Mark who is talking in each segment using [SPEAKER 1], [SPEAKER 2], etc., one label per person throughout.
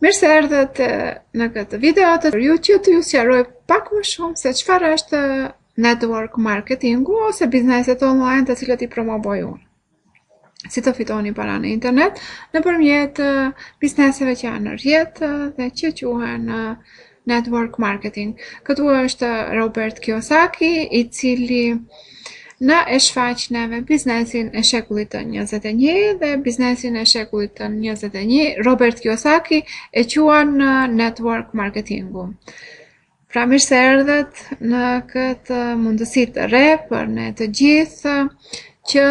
[SPEAKER 1] Mirë se erdhët në këtë video të ju që të ju sqaroj pak më shumë se çfarë është network marketingu ose bizneset online të cilët i promovoj unë. Si të fitoni para në internet nëpërmjet bizneseve që janë në rrjet dhe që quhen network marketing. Këtu është Robert Kiyosaki, i cili na e shfaq neve biznesin e shekullit të 21 dhe biznesin e shekullit të 21 Robert Kiyosaki e quan network marketingu. Pra mirë se erdhët në këtë mundësi të re për ne të gjithë që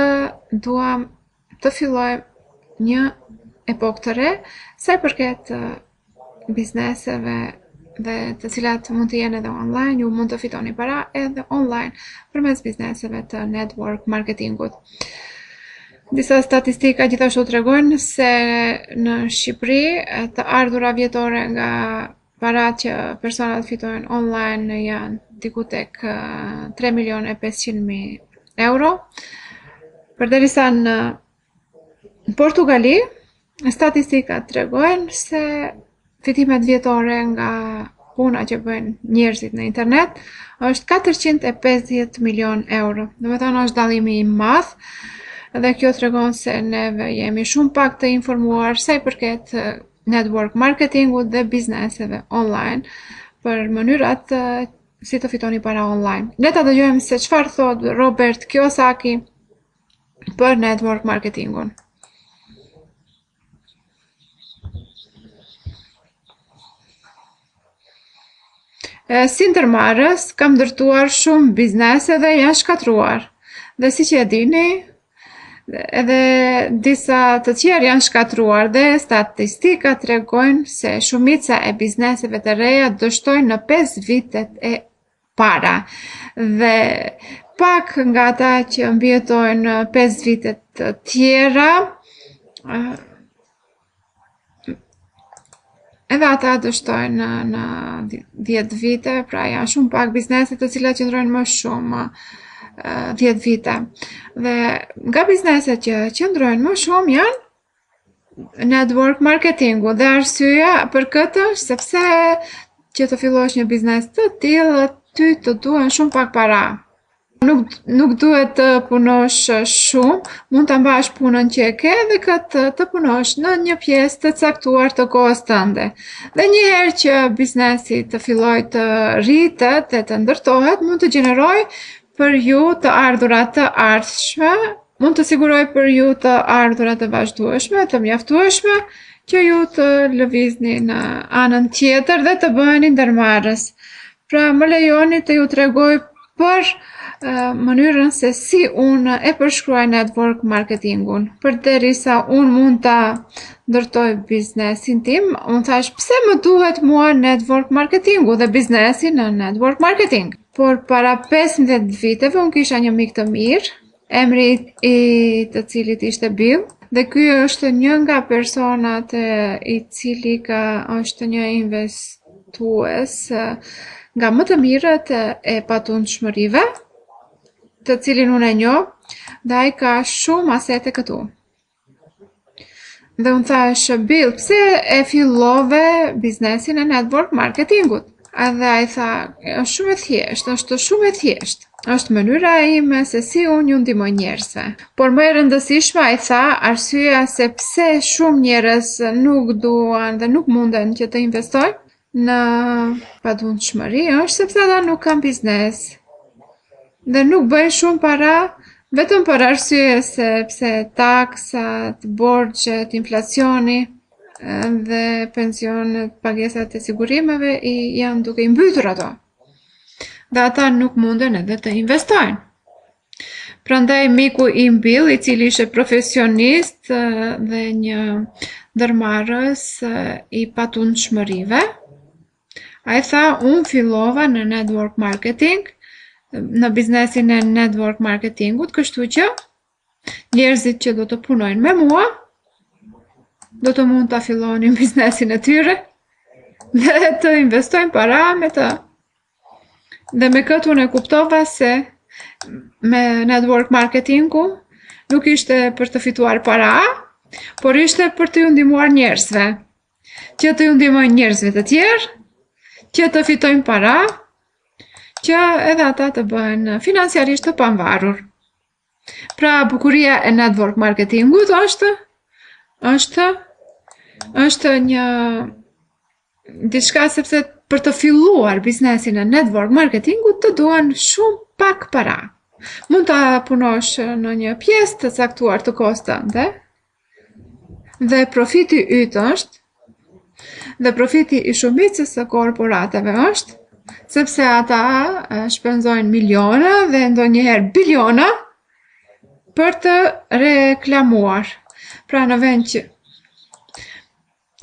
[SPEAKER 1] duam të fillojmë një epokë të re sa i përket bizneseve dhe të cilat mund të jenë edhe online, ju mund të fitoni para edhe online përmes bizneseve të network marketingut. Disa statistika gjithashtu tregojnë se në Shqipëri të ardhura vjetore nga paratë që personat fitojnë online janë diku tek 3 milion e 500 mijë euro. Përderisa në Portugali, statistikat tregojnë se fitimet vjetore nga puna që bëjnë njerëzit në internet është 450 milion euro. Domethënë është dallimi i madh dhe kjo tregon se neve jemi shumë pak të informuar sa i përket network marketingut dhe bizneseve online për mënyrat si të fitoni para online. Le ta dëgjojmë se çfarë thotë Robert Kiyosaki për network marketingun. Si ndërmarrës, kam ndërtuar shumë biznese dhe janë shkatërruar. Dhe siç e dini, edhe disa të tjerë janë shkatërruar dhe statistikat tregojnë se shumica e bizneseve të reja dështojnë në 5 vitet e para. Dhe pak nga ata që mbijetojnë 5 vitet të tjera, edhe ata dështojnë në, në 10 vite, pra janë shumë pak biznese të cilat qëndrojnë më shumë 10 vite. Dhe nga bizneset që qëndrojnë më shumë janë network marketingu dhe arsyeja për këtë është sepse që të fillosh një biznes të tillë ty të duhen shumë pak para. Nuk nuk duhet të punosh shumë, mund ta mbash punën që e ke dhe këtë të punosh në një pjesë të caktuar të kohës tënde. Dhe një herë që biznesi të fillojë të rritet dhe të ndërtohet, mund të gjenerojë për ju të ardhura të ardhshme mund të sigurojë për ju të ardhura të vazhdueshme, të mjaftueshme, që ju të lëvizni në anën tjetër dhe të bëheni ndërmarrës. Pra, më lejoni të ju tregoj për mënyrën se si unë e përshkruaj network marketingun. Përderisa unë mund ta ndërtoj biznesin tim, unë thash pse më duhet mua network marketingu dhe biznesi në network marketing. Por para 15 viteve unë kisha një mik të mirë Emri i të cilit ishte Bill dhe ky është një nga personat i cili ka është një investues nga më të mirët e patundshmërive, të cilin unë e njoh dhe ai ka shumë asete këtu. Dhe unë thashë, Bill, pse e fillove biznesin e network marketingut? Edhe ai tha, është shumë e thjeshtë, është shumë e thjeshtë. Është mënyra ime se si unë ju ndihmoj njerëzve. Por më e rëndësishme, ai tha, arsyeja se pse shumë njerëz nuk duan dhe nuk munden që të investojnë në patundshmëri është sepse ata nuk kanë biznes dhe nuk bëjnë shumë para vetëm për arsye sepse taksat, borxhet, inflacioni dhe pensionet, pagesat e sigurimeve i janë duke i mbytur ato. Dhe ata nuk munden edhe të investojnë. Prandaj miku im Bill, i cili ishte profesionist dhe një ndërmarrës i patundshmërive, ai tha, unë fillova në network marketing, në biznesin e network marketingut, kështu që njerëzit që do të punojnë me mua, do të mund ta fillonin biznesin e tyre dhe të investojnë para me të. Dhe me këtë unë e kuptova se me network marketingu nuk ishte për të fituar para, por ishte për të ju ndihmuar njerëzve. Që të ju ndihmojnë njerëzve të tjerë, që të fitojnë para, që edhe ata të bëhen financiarisht të pavarur. Pra bukuria e network marketingut është është është një diçka sepse për të filluar biznesin e network marketingut të duan shumë pak para. Mund ta punosh në një pjesë të caktuar të kohës tënde dhe profiti yt është dhe profiti i shumicës së korporatave është sepse ata shpenzojnë miliona dhe ndonjëherë biliona për të reklamuar. Pra në vend që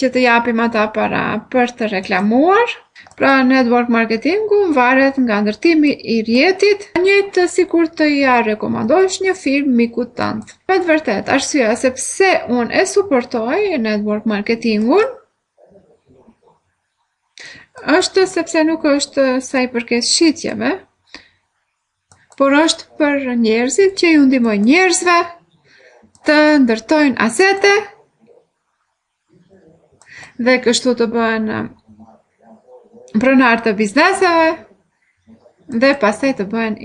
[SPEAKER 1] që të japim ata para për të reklamuar, pra network marketingu varet nga ndërtimi i rrjetit, njëjtë sikur të ja rekomandosh një firmë mikut tënd. Me të vërtetë, arsyeja se pse unë e suportoj network marketingun është sepse nuk është sa i përket shitjeve, por është për njerëzit që ju ndihmojnë njerëzve të ndërtojnë asete dhe kështu të bëhen pronarë të bizneseve dhe pastaj të bëhen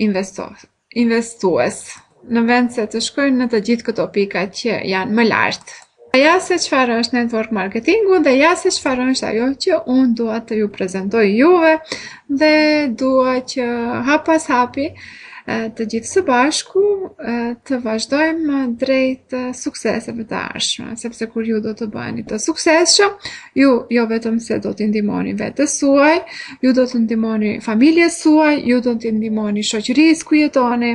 [SPEAKER 1] investues në vend se të shkojnë në të gjithë këto pika që janë më lart. Ja se çfarë është network marketingu dhe ja se çfarë është ajo që unë dua të ju prezantoj juve dhe dua që hap pas hapi të gjithë së bashku të vazhdojmë drejt sukseseve të ardhshme, sepse kur ju do të bëheni të suksesshëm, ju jo vetëm se do t'i ndihmoni vetes suaj, ju do të ndihmoni familjes suaj, ju do të ndihmoni shoqërisë ku jetoni,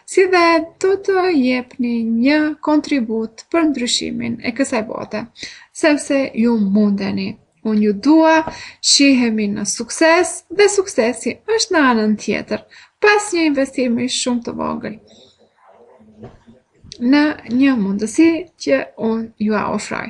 [SPEAKER 1] si dhe do të jepni një kontribut për ndryshimin e kësaj bote, sepse ju mundeni. Unë ju dua, shihemi në sukses dhe suksesi është në anën tjetër, pas një investimi shumë të vogël në një mundësi që unë jua ofroj.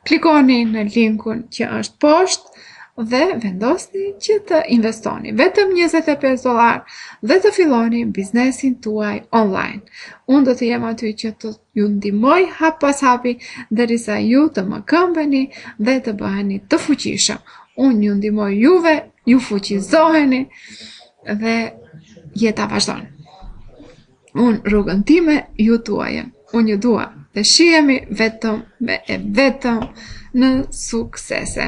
[SPEAKER 1] Klikoni në linkun që është poshtë dhe vendosni që të investoni vetëm 25 dollar dhe të filloni biznesin tuaj online. Unë do të jem aty që të ju ndihmoj hap pas hapi derisa ju të mëkëmbeni dhe të bëheni të fuqishëm. Unë ju ndihmoj juve, ju fuqizoheni dhe jeta vazhdon. Unë rrugën time, ju tuajën. Unë ju dua dhe shihemi vetëm me e vetëm në suksese.